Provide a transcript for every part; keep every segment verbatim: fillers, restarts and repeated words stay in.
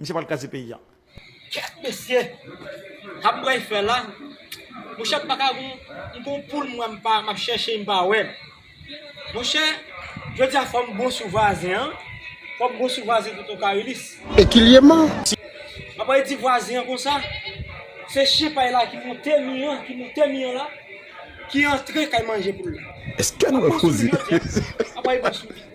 Misye pral kraze peyi a. Kèt mesye! Sa m pral fè la, monchè, m pa ka gon, m gon poul mwen, m pa, m ap chèche, m pa wè l. Monchè, jodi a fò m bon sou vwazen an. Fò m bon sou vwazen Tonton Karilis. Ekilyèman. M ap pral di vwazen an konsa, se chen pay la ki monte mi an, ki monte mi an la, ki antre kay manje poul la. Èske nou wè koze? M ap pral bon sou li.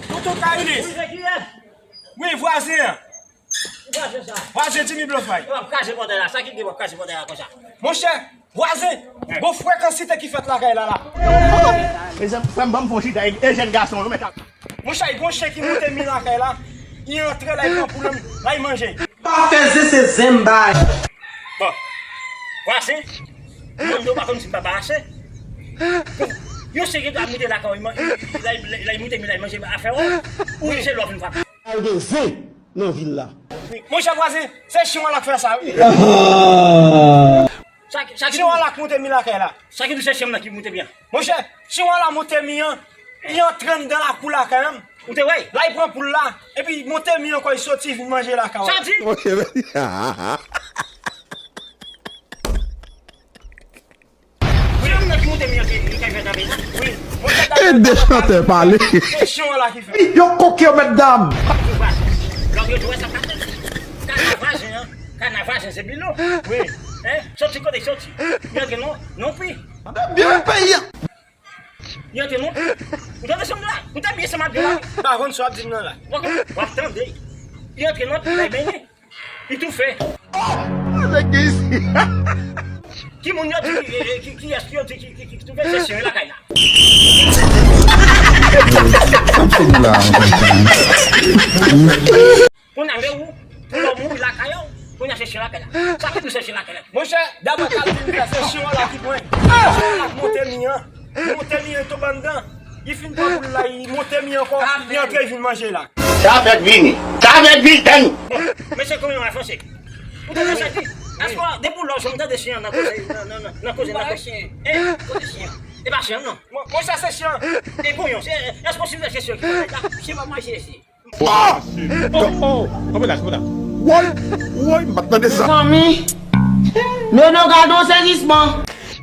Tonton Karilis. Wi, se kiyès? Wi, vwazen an. Ki vwazen sa? Vwazen Jimmy Blofay. W ap kraze pòtay la. Sa ki gen w ap kraze pòtay la konsa? Monchè, vwazen, gon frekansite ki fèt lakay la la. Mezanmi, frè m, ban m fè yon chita, e, e jèn gason yo mèt ap. Monchè, gon chen ki monte mi lakay la. Li antre la, li pran poul la, li manje. Pa fè zen, se zen m bay. Bon. Vwazen, mwen menm, ou pa konn si m pa barase. Yon chen ki ta moute lakay ou, li man-, li, li, li, li moute mi la, li manje afè ou, ou se lè w vin frape. Al gen zen nan vil la. Monchè vwazen, se chen an la k fè sa, wi. Sa ki, sa ki chen an la k monte mi lakay la. Sa ki di se chen an ki monte mi an? Monchè, chen an la monte mi an, li antre anndan lakou lakay an. Ou te wè? La, li pran poul la, epi li monte mi ankò, li soti vin manje lakay la. Sa di? Ok, men. Wi, m nan ki monte mi an ki, ki fè tanpe la. Wi. E de chantè pale. Se chen an la ki fè. Yo koke yo, mèt dam. Lòt yo di wè sa ka fèt. Kanavajen an. Kanavajen se bilo. Wi. Hein? Soti kote soti. Yo di non, non pi. Byen peyi an. Yo di non. Ou tande sa m di la? Ou te byen sa m ap di la? M pa konn sa w ap di m nan la. W ap tande. Yo di non, lè benyen. Li toufe. Oh! Nèg gen isi. Ki moun yo di ki, ki, ki, ki, kiyès ki yo di ki, ki, ki, ki toufe? Se chen lakay la. Sa m fè nou la, an fèt? Kounye a, men ou, pou lè w mouri lakay ou, kounye a se chen lakay la. Sa ki toufe chen lakay la? Monchè, daprè kalkil m fè, se chen an la ki pran. Chen an la ki monte mi an. Li monte mi an, li tonbe anndan. Li fin pran poul la, li monte mi ankò, li antre vin manje la. Sa fèk vini. Sa fèk vini, tann. Bon, mesye, kòman w avanse? Ou tande sa di? Èske depi w la w janm tande chen an nan koze, nan, nan, nan, nan koze, nan koze? Hein? Kote chen an? E pa chen an, non. Mon, monchè, se chen an. E bon, se, èske w sipoze se chen ki fè sa? Chen pa manje isi. Oh! Oh, oh! Konprann la, konprann la. Woy! Woy, m pa t tande sa. Zanmi, men nou gade yon sezisman.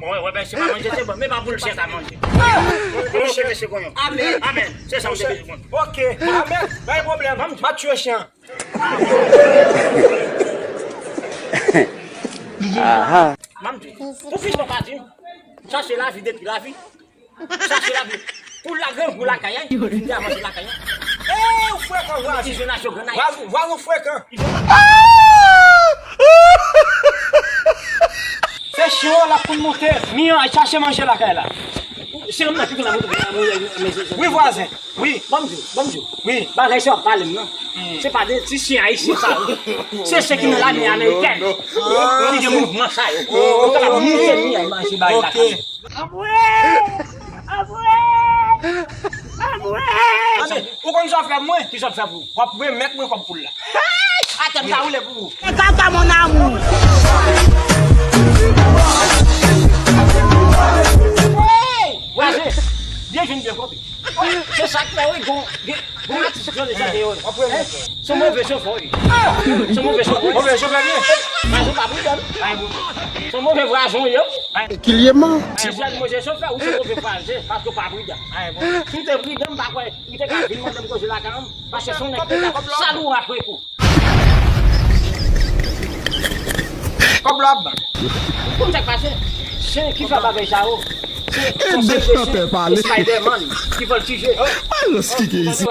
Bon, wè, wè, men se pa manje, se bon. Men pa pou l chen ta manje. Bon, chen mesye konyon. Amèn. Amèn. Se sa w te bezwen konn. Ok. Amèn. Pa gen pwoblèm. M a tchwe chen an. Aha. M a di, pou fis mwen pa di m. Sa se lavi depi lavi. Sa se lavi. Pou la grangou lakay, hein? Vin de avanse lakay, hein? Eh, ou frekan, vwazen. Ti jenaj yo granay. Vwazen, vwazen frekan. Se chen an la pou l monte. Mi an, al chache manje lakay la. Se yon nan ki konn la monte, monte, monte. Wi, vwazen. Wi. Ban m di w, ban m di w. Wi. Bagay sa w ap pale m nan. Se pa de ti chen ayisyen sa yo. Se chen ki nan lame amerikèn. Ki gen mouvman sa yo. Yo kapab moute mi an, manje bagay lakay. Anmwe! Anmwe! Anmwe! Anmwe! Ou konn sa w ap fè pou mwen? Ki sa w ap fè pou ou? W ap remèt mwen kòb poul la. Atè m ka woule pou ou. E kaka, mon amour. Hey! Vwazen, byen jwenn, byen kanpe. Se sa k fè, wi, gon, gen, gon atis yo deja te yo. Se yon move chofè, wi. Se yon move chofè. Move chofè, byen. Vwazen pa pridan. Se yon move vwazen, wi. Ekilyèman. Si w se move chofè, ou se move vwazen, paske w pa pridan. Si w te pridan, m pa kwè ou te ka vin mande m koze lakay m, paske se yon nèg ki ta sal ou apre kou. Kòb la ap ban. Ou konn sa k pase? Chen ki fè bagay sa yo, se, se yon seri de chen, se Spider-Man ki vòltije. Alòs ki gen isi.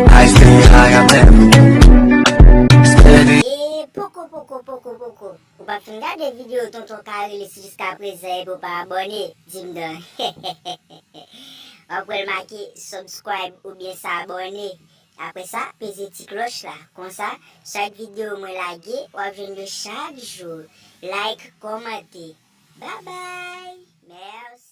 I stay high, I'm heavy. Steady. E poko, poko, poko, poko. Ou pa fin gade videyo Tonton Karilis jiska prezan epi w pa abòne, di m non. W ap wè l make subscribe oubyen s'abonner. Apre sa, peze ti klòch la. Konsa, chak videyo mwen lage, w ap jwenn yo chak jou. Like, kòmante. Babay! Mèsi!